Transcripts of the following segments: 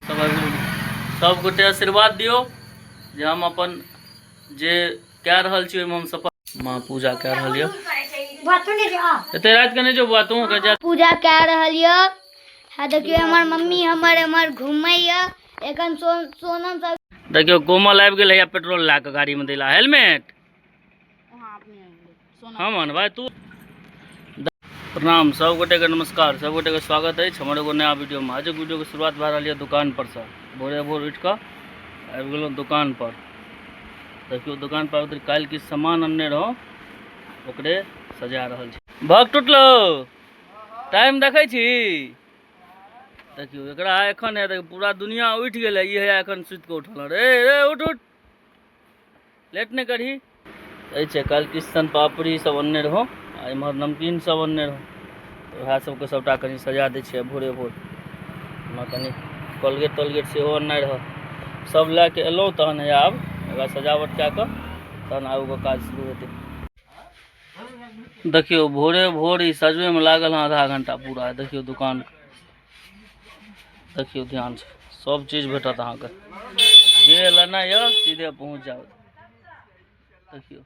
सब आबि गेलहुँ। सब गोटे आशीर्वाद दियौ जे हम अपन जे कए रहल छी ओहिमे हम सफल। माँ पूजा कए रहल यऽ। एते राति के नहि जो बौआ, तू के जा। पूजा कए रहल यऽ। हा देखियौ हमर मम्मी हमर एमहर घूमै यऽ। एखन सोनम सब देखियौ कोमल आबि गेल हैया पेट्रोल लए कऽ गाड़ी में दैला। हेलमेट हम अनबै तू। प्रणाम सब गोटे के नमस्कार, सब गोटे के स्वागत अछि हमर एगो नया वीडियो में। आजुक वीडियो के शुरुआत भए रहल यऽ दुकान पर से। भोरे भोर उठि कऽ आबि गेलहुँ दुकान पर। देखियौ दुकान पर आबि काल्हि किछु सामान अनने रहौं, ओकरे सजा रहल छी। भग टूटलो, टाइम देखै छी? देखियौ एकरा एखन है, देखियौ पूरा दुनिया उठि गेलै, ई है एखन सुति कऽ उठल। रे रे उठ उठ, लेट नहि करही। एहि छै काल्हि किछु सन पापड़ी सब अनने रहौं आ इम्हर नमकीन सब अनने रहौं, तऽ उएह सबके सबटा कनि सजा दै छियै भोरे भोर। ओना कनि कोलगेट तोलगेट सेहो अननाइ रहै, सब लए कऽ एलहुँ। तहन हैया आब एकरा सजावट कए कऽ तहन आगूके काज शुरू हेतै। देखियौ भोरे भोर ई सजबैमे लागल हँ आधा घंटा पूरा। देखियौ दुकान, देखियौ ध्यान से सब चीज भेटत अहाँके, जे लेनाइ यऽ सीधे पहुँच जाउ। देखियौ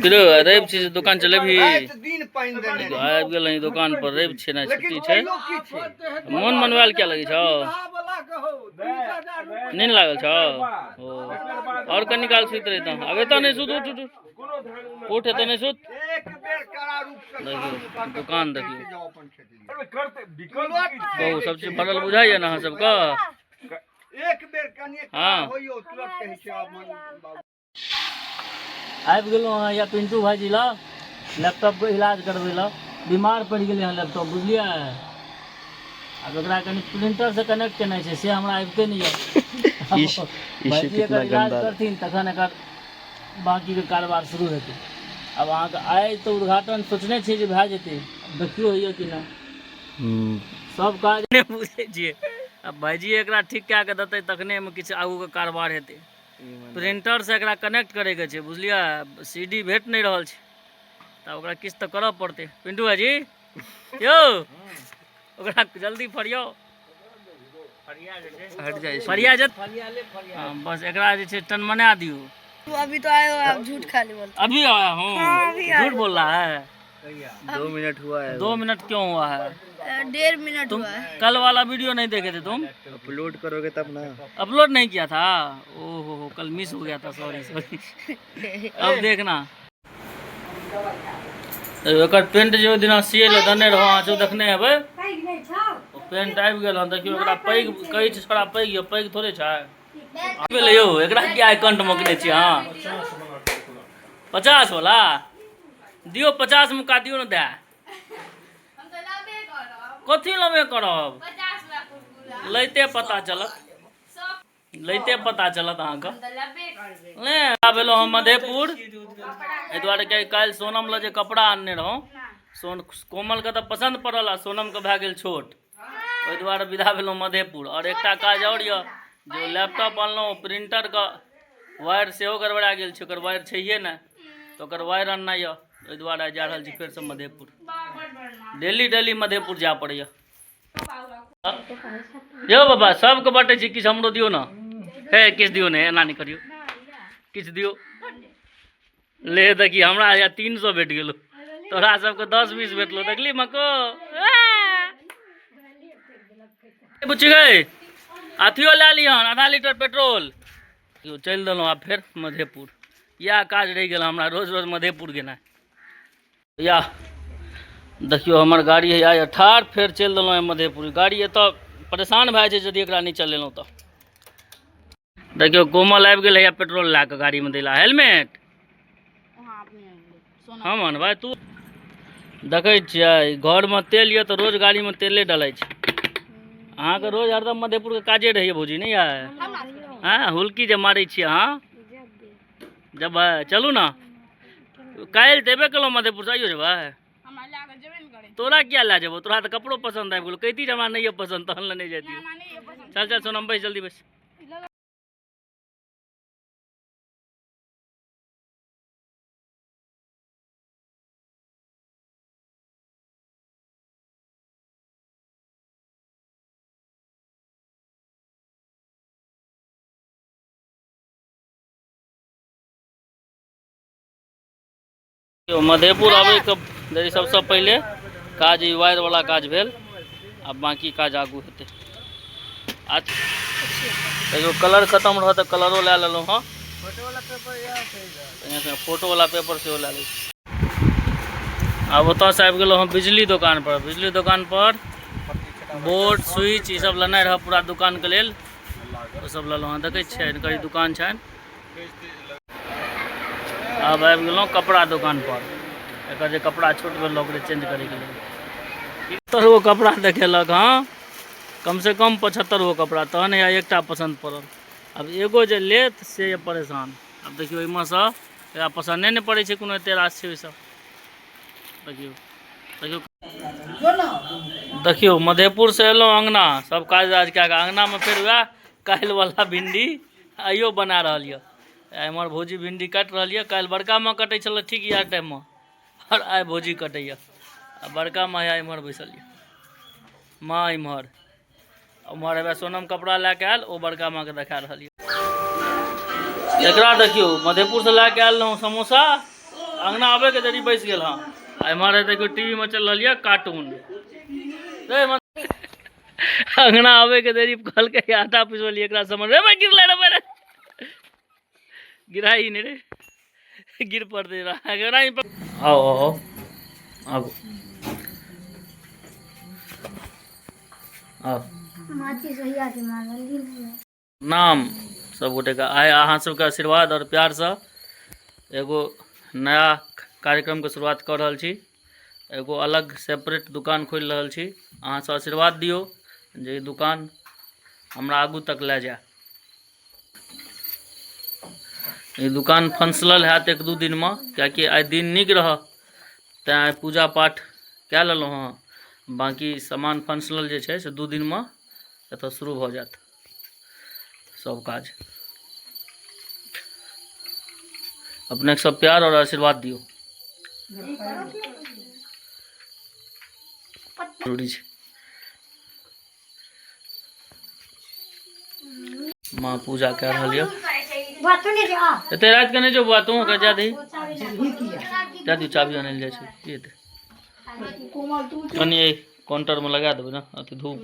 किरो रवि छी दुकान चलेबही? आबि गेल हँ दुकान पर, रवि छै ने, छुट्टी छै। मोन मनवायल किया लगै छौ? नींद लागल छौ? ओ और कनी काल सुति रहितौ। आब एतऽ नहि सुत, उठ उठ उठ, एतऽ नहि सुत। देखियौ दुकान, देखियौ कहू सब चीज भरल बुझाइए ने अहाँ सबके? हाँ आबि गेलहुँ अहाँ या पिंटू भाईजी लग लैपटॉपके इलाज करबै लए। बीमार पड़ि गेलै हँ लैपटॉप, बुझलियै? आब एकरा कनि प्रिंटरसँ कनेक्ट केनाइ छै, से हमरा आबिते नहि यऽ। भाईजी एकर इलाज करथिन तखन एकर बाँकीके कारोबार शुरू हेतै। आब अहाँके आइ तऽ उद्घाटन सोचने छियै जे भए जेतै, देखियौ होइए कि नहि। सब काज नहि बुझै छियै। आब भाईजी एकरा ठीक कए कऽ देतै तखने एहिमे किछु आगूके कारोबार हेतै। प्रिंटरसँ एकरा कनेक्ट करैके छै, बुझलियै? सी डी भेट नहि रहल छै, तऽ ओकरा किछु तऽ करऽ पड़तै। पिंटू भाईजी यौ, ओकरा जल्दी फरियाउ। फरिया जत, बस एकरा जे छै टनमना दियौ। अभी तो आए हो आप, झूठ खाली बोलते। अभी आया हूँ, झूठ बोल रहा है। 2 मिनट हुआ है। 2 मिनट क्यों हुआ है? 1.5 मिनट तुम हुआ है। कल वाला वीडियो नहीं देखे थे तुम? अपलोड करोगे तब ना। अपलोड नहीं किया था? ओ हो, कल मिस हो गया था, सॉरी सॉरी। अब देखना एकर पेंट जे ओहि दिना सियै लए देने रहौ अहाँ सब देखने हेबै, ओ पेंट आबि गेल हन। देखियौ एकरा पैघ कहै छै छोड़ा, पैघ यऽ, पैघ थोड़े छै। आबि गेलै यौ। एकरा किया कंट मकने छी अहाँ? 50 वाला दियौ, 50 मुक्का दियौ ने। दए कथी लेबे करब? लैते पता चलत, लैते पता चलत अहाँके। नहि आब एलहुँ हम मधेपुर एहि दुआरे कि काल्हि सोनम लए जे कपड़ा आनने रहौं, सोन कोमलके तऽ पसन्द पड़ल आ सोनमके भए गेल छोट, ओहि दुआरे विदा भेलहुँ मधेपुर। आओर एकटा काज आओर यऽ जे लैपटॉप अनलहुँ, प्रिंटरके वायर सेहो गड़बड़ा गेल छै, ओकर वायर छैहे नहि, तऽ ओकर वायर अननाइ यऽ। ओहि दुआरे जा रहल छी फेरसँ मधेपुर। डेली डेली मधेपुर जाय पड़ैए यौ। बाबा सबके बटै छी, किछु हमरो दियौ ने। हे किछु दियौ ने, एना नहि करियौ, किछु दियौ। ले देखी हमरा या 300 भेट गेलो, तोरा सबके 10-20 भेटलो। देखली मको बुच्ची गई, अथियो लए लिहन आधा लीटर पेट्रोल। चलि देलहुँ आब फेर मधेपुर। इएह काज रहि गेल हमरा रोज रोज मधेपुर गेनाइ। या देखियौ हमर गाड़ी है या ठाढ़, फेर चलि देलहुँ मधेपुर। गाड़ी एतऽ परेशान भए जाइ छै यदि एकरा नहि चलेलहुँ तऽ। देखियौ कोमल आबि गेल हैया पेट्रोल लए कऽ गाड़ीमे दैला। हेलमेट हम अनबै तू। देखै छियै घरमे तेल यऽ तऽ रोज गाड़ीमे तेले डलै छै। अहाँके रोज हरदम मधेपुरके काजे रहैए भौजी, नहि यऽ? हँ हुलकी जे मारै छियै अहाँ जेबै? चलू ने, काल्हि तऽ एबे केलहुँ मधेपुरसँ, आइयो जेबै? तोरा किया लए जेबौ? तोरा तऽ कपड़ो पसन्द आबि गेलौ। कहिती जे हमरा नहि यऽ पसन्द तहन लेने जैतियौ। चल चल सोनम, बैस जल्दी बैस। मधेपुर आबैके देरी सबसँ पहिले काज ई वायरवला काज भेल। आब बाँकी काज आगू हेतै। देखियौ, कलर खतम रहत तऽ कलरो लए लेलहुँ हँ। फोटोवला पेपर सेहो लए लै छी। आब ओतऽसँ आबि गेलहुँ हँ बिजली दोकान पर। बिजली दोकान पर बोर्ड, स्विच ई सब लेनाइ रहै पूरा दोकानके लेल, ओ सब लेलहुँ हँ। देखै छियै, हिनकर ई दुकान छनि। आब आबि गेलहुँ कपड़ा दोकान पर। एकर जे कपड़ा छोट भेल ओकरे चेंज करैके लेल। 70 गो कपड़ा देखेलक हँ, कमसँ कम 75 गो कपड़ा, तहन हैया एकटा पसन्द पड़ल। आब एगो जे लेत से परेशान। आब देखियौ, ओहिमे सँ एकरा पसन्द नहि ने पड़ै छै कोनो, एते रास छै ओहिसँ। देखियौ, देखियौ, देखियौ, मधेपुरसँ एलहुँ अङ्गना, सब काज राज कए कऽ अङ्गनामे फेर वएह काल्हिवला भिंडी आइयो बना रहल यऽ। एम्हर भौजी भिंडी काटि रहल यऽ। काल्हि बड़का माँ कटै छलै ठीक इएह टाइममे, आओर आइ भौजी कटैए। आ बड़का माँ इम्हर बैसल यऽ, माँ इम्हर उम्हर। हेबे सोनम कपड़ा लए कऽ आयल, ओ बड़का माँके देखा रहल यऽ। एकरा देखियौ, मधेपुरसँ लए कऽ आयल रहौँ समोसा, अङ्गना आबैके देरी बैस गेल हँ। आ एम्हर देखियौ, टीवीमे चलि रहल यऽ कार्टून। अङ्गना आबैके देरी कहलकै आटा पिसबलियै एकरा समझ रे गिरलै रे रे गिराई नहि रे, गिर पड़तै। आओ आओ, आबू, आउ। नाम सब गोटेके। आइ अहाँ सबके आशीर्वाद आओर प्यारसँ एगो नया कार्यक्रमके शुरुआत कऽ रहल छी। एगो अलग सेपरेट दुकान खोलि रहल छी। अहाँ सब आशीर्वाद दियौ जे ई दुकान हमरा आगू तक लए जाय। ई दुकान फंसलल हैत एक दू दिनमे, किएकि आइ दिन नीक रहऽ तैँ आइ पूजा पाठ कए लेलहुँ हँ। बाँकी सामान फंसलल जे छै से 2 दिनमे एतऽ शुरू भऽ जायत सब काज। अपनेके सब प्यार आओर आशीर्वाद दियौ, जरूरी छै। माँ पूजा कए रहल यऽ। एते राति के नहि जो बौआ, तू के जा दही, जा दियौ। चाभी आनल जाइ छै की हेतै? कनि एहि काउंटरमे लगा देबै ने अथी धूप।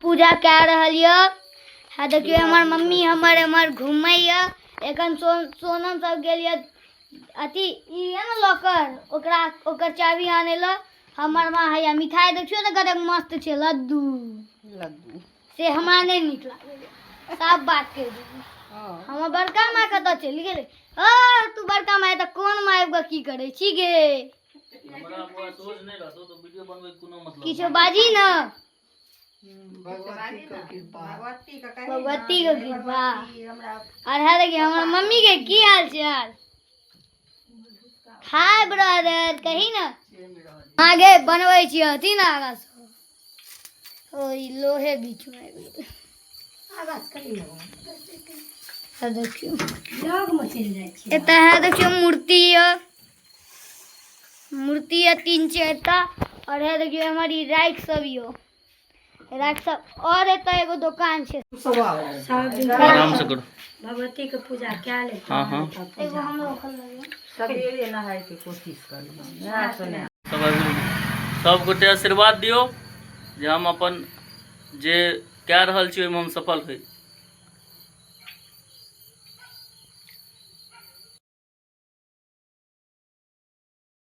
पूजा कए रहल यऽ। हा देखियौ, हमर मम्मी हमर एम्हर घुमैए। एखन सोनम सब गेल यऽ अथी ई यऽ ने लॉकर, ओकरा ओकर चाभी आनै लए। हमर माँ हैया मिठाइ देखियौ ने, कतेक मस्त छै लड्डू। लड्डू से हमरा नहि नीक लागैए, साफ बात कहि दियौ। हमर बड़का माँ कतऽ चलि गेलै? ओ तू बड़का माँ तऽ कोन माँ आबि कऽ की करै छी गे? हमरा बौआ सोच नहि रहतौ तऽ वीडियो बनबै के कोनो मतलब। किछो बाजी ने। भगवती के कृपा। भगवती के कृपा। और है देखिए, हमर मम्मी के की हाल छै यार? हाय ब्रदर, कही ना। आगे बनबै छी अथी ने आगा से। ओ ई लोहे बीच में आबि गेलै। है देखियौ, एतऽ है देखियौ, मूर्ति यऽ, मूर्ति यऽ तीन चारिटा। और है देखियौ, हमर ई रैक सब यऽ, रैक सब। और एतऽ एगो दोकान छै। आराम से करू। भगवती के पूजा कए ले। हाँ हाँ एगो हमरो खोलल। सवेरे नहायके कोशिश करू, नहा सोना। सब आबि गेलौ। सब गोटे आशीर्वाद दियौ जे हम अपन जे कए रहल छी ओहिमे हम सफल होइ।